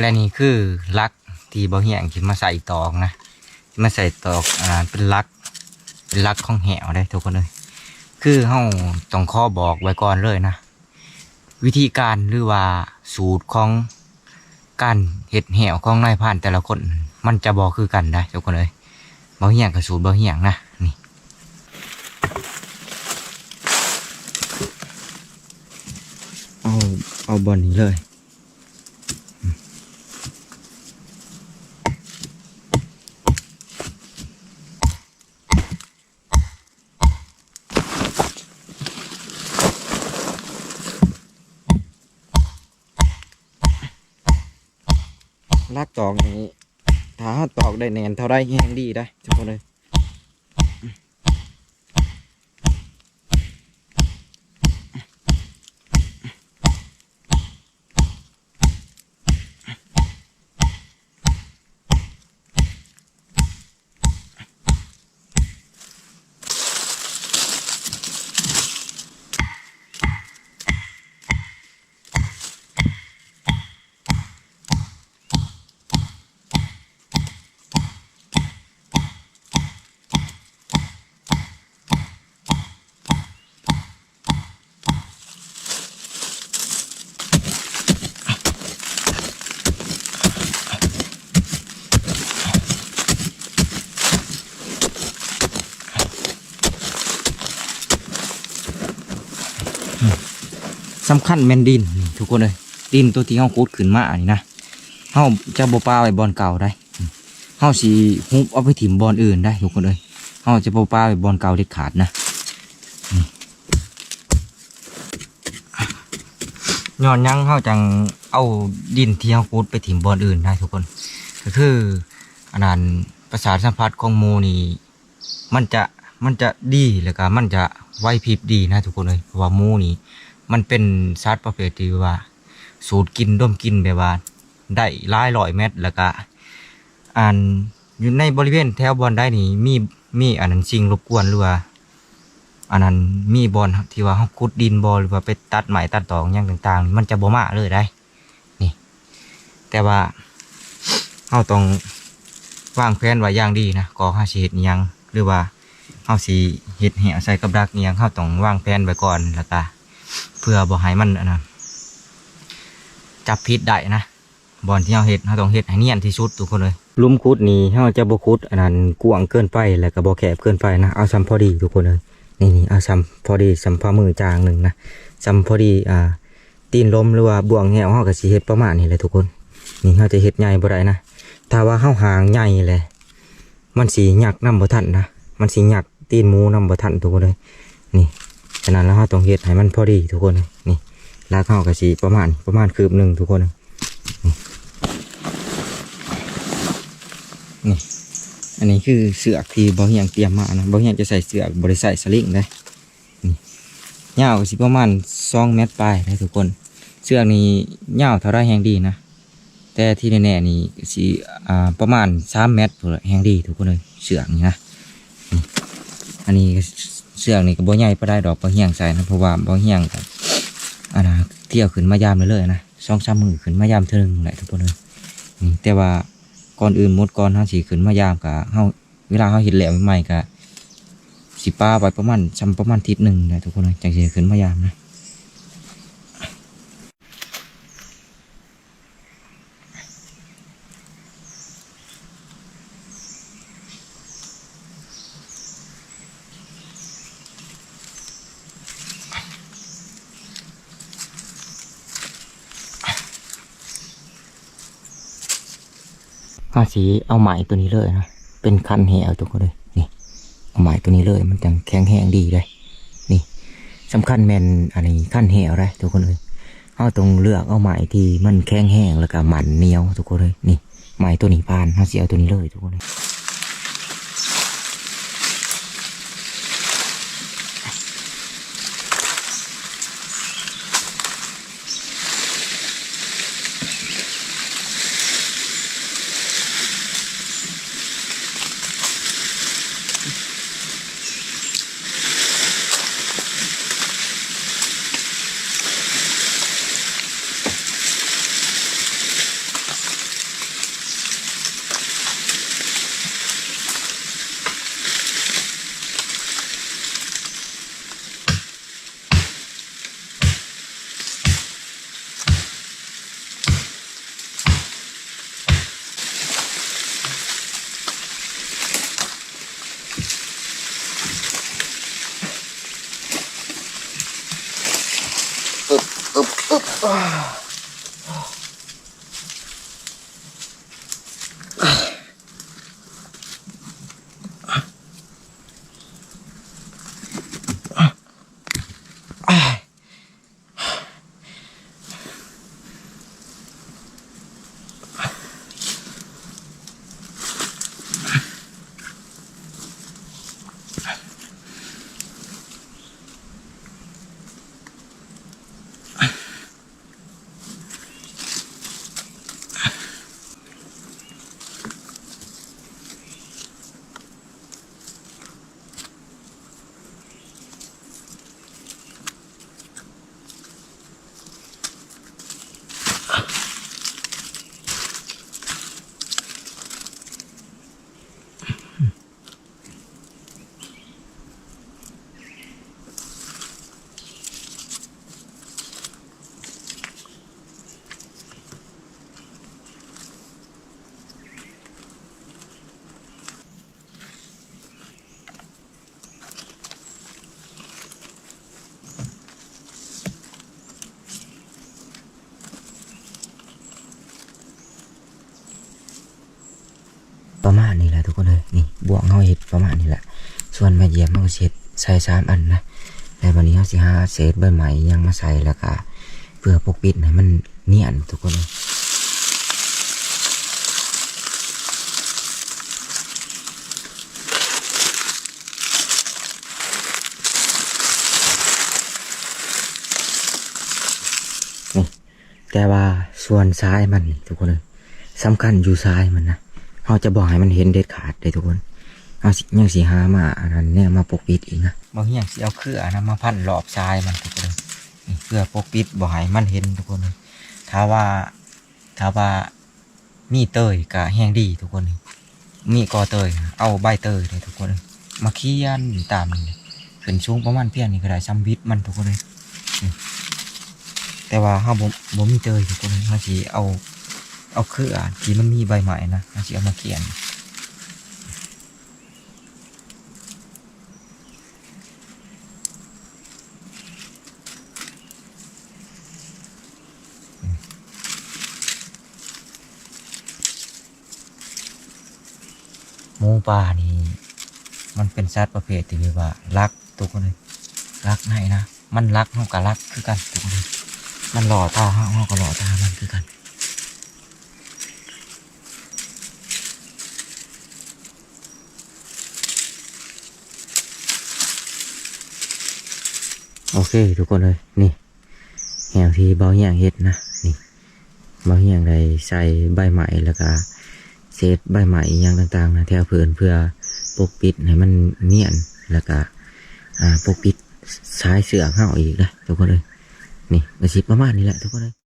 ແລະນີ້ຄືຫຼັກທີ່ບໍ່ຮຽງຊິມາໃສ່ຕອກນະ ຊິມາໃສ່ຕອກ ອ່າ ເປັນຫຼັກ ເປັນຫຼັກຂອງແຫ້ວເດ້ທຸກຄົນເອີຍ. ຄືເຮົາຕ້ອງຂໍບອກໄວ້ກ່ອນເລີຍນະ ວິທີການ ຫຼືວ່າສູດຂອງການເຮັດແຫ້ວຂອງນາຍພານແຕ່ລະຄົນ ມັນຈະບໍ່ຄືກັນໄດ໋ທຸກຄົນເອີຍ. ບໍ່ຮຽງກະສູດບໍ່ຮຽງນະ ນີ້ ເອົາ ເອົາບ່ອນນີ້ເລີຍ. ຫຼັກຕອກນີ້ ຖ້າເຮົາຕອກໄດ້ແໜ້ນເທົ່າໃດແຮ່ງດີໄດ໋ທຸກຄົນເອີຍ. ສຳຄັນແມ່ນດິນນີ້ທຸກຄົນເອີຍ ດິນໂຕທີ່ເຮົາຂຸດຂຶ້ນມານີ້ນະ ເຮົາຈະບໍ່ປະໄວ້ບ່ອນເກົ່າໄດ໋ ເຮົາຊິຫຸບເອົາໄປຖິ້ມບ່ອນອື່ນໄດ໋ທຸກຄົນເອີຍ ເຮົາຈະບໍ່ປະໄວ້ບ່ອນເກົ່າເດັດຂາດນະ. ຍ້ອນຫຍັງເຮົາຈັ່ງເອົາດິນທີ່ເຮົາຂຸດໄປຖິ້ມບ່ອນອື່ນໄດ້ທຸກຄົນ ກໍຄື ອັນນັ້ນ ປະສາດສຳຜັດຂອງໝູນີ້ ມັນຈະ ມັນຈະດີ ແລ້ວກໍມັນຈະໄຫວພິບດີນະທຸກຄົນເອີຍ ເພາະວ່າໝູນີ້ ມັນເປັນສັດປະເພດທີ່ວ່າ ສູດກິ່ນ ດົມກິ່ນ ແບບວ່າໄດ້ຫຼາຍຮ້ອຍແມັດ ແລ້ວກະ ອັນ ຢູ່ໃນບໍລິເວນແຖວບ່ອນໃດນີ້ມີ ມີອັນນັ້ນ ສິ່ງລົບກວນ ຫຼືວ່າ ອັນນັ້ນ ມີບ່ອນທີ່ວ່າເຮົາຂຸດດິນບໍ່ ຫຼືວ່າໄປຕັດໄມ້ຕັດຕອກຫຍັງຕ່າງໆ ມັນຈະບໍ່ມາເລີຍໄດ໋ ນີ້ ແຕ່ວ່າເຮົາຕ້ອງວາງແຜນໄວ້ຢ່າງດີນະ ກໍເຮົາຊິເຮັດອີ່ຫຍັງ ຫຼືວ່າເຮົາຊິເຮັດແຫ້ວໃສ່ກັບດັກອີ່ຫຍັງ ເຮົາຕ້ອງວາງແຜນໄວ້ກ່ອນ ແລ້ວກະເພື່ອບໍ່ໃຫ້ມັນ ອັນນັ້ນ ຈັບຜິດໄດ້ນະ ບ່ອນທີ່ເຮົາເຮັດ ເຮົາຕ້ອງເຮັດໃຫ້ນຽນທີ່ສຸດທຸກຄົນເອີຍ. ຫຼຸມຂຸດນີ້ເຮົາຈະບໍ່ຂຸດ ອັນນັ້ນ ກວ້າງເກີນໄປ ແລ້ວກະບໍ່ແຄບເກີນໄປນະ ເອົາຊ່ຳພໍດີທຸກຄົນເອີຍ ນີ້ໆ ເອົາຊ່ຳພໍດີ ຊ່ຳຝ່າມືຈາງໜຶ່ງນະ ຊ່ຳພໍດີ ອ່າ ຕີນລົມ ຫຼືວ່າບ່ວງແຫ້ວ ເຮົາກະຊິເຮັດປະມານນີ້ແຫຼະທຸກຄົນ ນີ້ເຮົາຈະເຮັດໃຫຍ່ບໍ່ໄດ້ນະ ຖ້າວ່າເຮົາຫາງໃຫຍ່ແຫຼະ ມັນຊິຍັກນຳບໍ່ທັນນະ ມັນຊິຍັກຕີນໝູນຳບໍ່ທັນທຸກຄົນເອີຍ ນີ້ ສະນັ້ນແລ້ວເຮົາຕ້ອງເຮັດໃຫ້ມັນພໍດີທຸກຄົນເອີຍ ນີ້ ຫຼັກເຮົາກະຊິປະມານ ປະມານຄືບໜຶ່ງທຸກຄົນເອີຍ ນີ້ ອັນນີ້ຄືເຊືອກທີ່ບ່າວຮຽງຕຽມມານະ ບ່າວຮຽງຈະໃສ່ເຊືອກ ບໍ່ໄດ້ໃສ່ສະລິງເດ້ ນີ້ ຍາວກະຊິປະມານສອງແມັດປາຍເດ້ທຸກຄົນ ເຊືອກນີ້ຍາວເທົ່າໃດແຮ່ງດີນະ ແຕ່ທີ່ແນ່ໆນີ້ກະຊິ ອ່າ ປະມານສາມແມັດພຸ້ນແຫຼະ ແຮ່ງດີທຸກຄົນເອີຍ ເຊືອກນີ້ນະ ນີ້ ອັນນີ້ເຊືອກນີ້ກະບໍ່ໃຫຍ່ປານໃດດອກ ບ່າວຮຽງໃສ່ນະ ເພາະວ່າບ່າວຮຽງກະ ອັນນ່າ ທ່ຽວຂຶ້ນມາຢາມເລື້ອຍໆນະ ສອງສາມມື້ຂຶ້ນມາຢາມເທື່ອໜຶ່ງແຫຼະທຸກຄົນເອີຍ ນີ້ ແຕ່ວ່າກ່ອນອື່ນໝົດ ກ່ອນເຮົາຊິຂຶ້ນມາຢາມກະ ເຮົາ ເວລາເຮົາເຮັດແລ້ວໃໝ່ໆ ກະຊິປະໄວ້ປະມານ ຊ່ຳປະມານທິດໜຶ່ງແຫຼະທຸກຄົນເອີຍ ຈັ່ງຊິໄດ້ຂຶ້ນມາຢາມນະ. ເຮົາຊິເອົາໄມ້ໂຕນີ້ເລີຍນະ ເປັນຄັນແຫ້ວທຸກຄົນເອີຍ ນີ້ ເອົາໄມ້ໂຕນີ້ເລີຍ ມັນຈັ່ງແຂງແຮງດີເດ້ ນີ້ ສຳຄັນແມ່ນອັນນີ້ ຄັນແຫ້ວເດ້ທຸກຄົນເອີຍ ເຮົາຕ້ອງເລືອກເອົາໄມ້ທີ່ມັນແຂງແຮງ ແລ້ວກະໝັ້ນໜຽວທຸກຄົນເອີຍ ນີ້ ໄມ້ໂຕນີ້ຜ່ານ ເຮົາຊິເອົາໂຕນີ້ເລີຍທຸກຄົນເອີຍ. ເ ປະມານນີ້ແຫຼະທຸກຄົນເອີຍ. ນີ້ ບ່ວງເຮົາເຮັດປະມານນີ້ແຫຼະ. ສ່ວນໄມ້ຢຽມເຮົາກໍຊິເຮັດໃສ່ສາມອັນນະ. ແລ້ວບັດນີ້ເຮົາຊິຫາເສດໃບໄມ້ຫຍັງມາໃສ່ ແລ້ວກະເພື່ອປົກປິດໃຫ້ມັນນຽນທຸກຄົນເອີຍ. ນີ້ ແຕ່ວ່າສ່ວນຊາຍມັນນີ້ທຸກຄົນເອີຍ ສຳຄັນຢູ່ຊາຍມັນນະ. ເຮົາຈະບໍ່ໃຫ້ມັນເຫັນເດັດຂາດເດ້ທຸກຄົນ. ເຮົາຊິ ຍັງຊິຫາມາ ອັນນັ້ນ ແນວມາປົກປິດອີກນະ. ບ່າວຮຽງຊິເອົາເຄືອນະມາພັນລອບຊາຍມັນທຸກຄົນເອີຍ. ນີ້ ເພື່ອປົກປິດບໍ່ໃຫ້ມັນເຫັນທຸກຄົນເອີຍ. ຖ້າວ່າ ຖ້າວ່າ ມີເຕີຍກະແຮງດີທຸກຄົນ. ມີກໍເຕີຍ ເອົາໃບເຕີຍເດ້ທຸກຄົນ ມາຂຽນຕາມນີ້ ຂຶ້ນສູງປະມານພຽງນີ້ກໍໄດ້ ສ່ຳວິດມັນທຸກຄົນເອີຍ. ແຕ່ວ່າເຮົາບໍ່ ບໍ່ມີເຕີຍທຸກຄົນ ເຮົາຊິເອົາ ເອົາເຄືອທີ່ມັນມີໃບໄມ້ນະ ເຮົາຊິເອົາມາຂຽນ. ໝູປ່ານີ້ ມັນເປັນສັດປະເພດທີ່ແບບວ່າລັກທຸກຄົນເອີຍ ລັກໃນນະ. ມັນລັກ ເຮົາກໍລັກຄືກັນທຸກຄົນເອີຍ. ມັນຫຼໍ່ຕາເຮົາ ເຮົາກໍຫຼໍ່ຕາມັນຄືກັນ. ໂອເຄທຸກຄົນເອີຍ ນີ້ ແນວທີ່ບ່າວຮຽງເຮັດນະ. ນີ້ ບ່າວຮຽງໄດ້ໃສ່ໃບໄມ້ ແລ້ວກະເສດໃບໄມ້ອີ່ຫຍັງຕ່າງໆນະ ແຖວພື້ນ ເພື່ອປົກປິດໃຫ້ມັນນຽນ ແລ້ວກະ ອ່າ ປົກປິດສາຍເຊືອກເຮົາອີກນະທຸກຄົນເອີຍ. ນີ້ກໍຊິປະມານນີ້ແຫຼະທຸກຄົນເອີຍ.